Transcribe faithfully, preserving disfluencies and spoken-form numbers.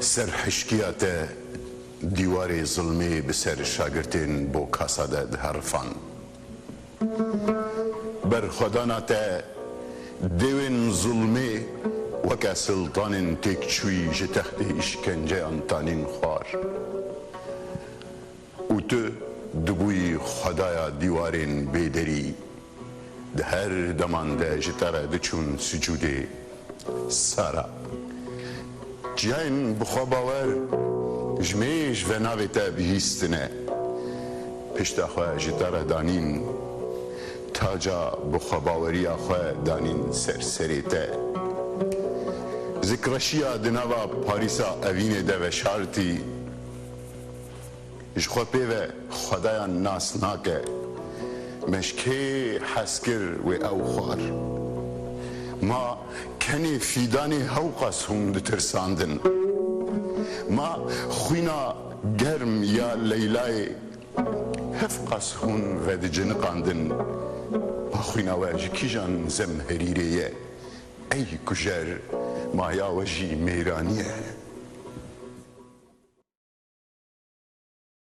Serhişkiya te dîwarê zilmê bi ser şagirtên Bokasa de diherifand. Berxwedana te dêwên zilmê weke siltanên têkçûyî ji textê îşkenceyan tanîn xwar. Û tu dibûyî xwedaya dîwarên bêderî. Di her deman de ji te re diçûn sicûdê. Sara. Çiyayên bixwebawer ji mêj ve navê te bihîstine. Pişta xwe ji te re danîn. Taca bixwebaweriya xwe danîn ser serê te. Zikreşiya di nava Parîsa evînê de veşartî. Ji xwe pê ve xwedayan nas nake. Me ji kê hez kir wê ew xwar? Ma kenê fîdanê hewqas hûn ditirsandin? Ma xwîna germ ya Leylayê hevqas hûn vediciniqandin? Ma xwîna we ji kîjan zemherîrê ye? Ey kujer, ma ya we jî mêranî ye.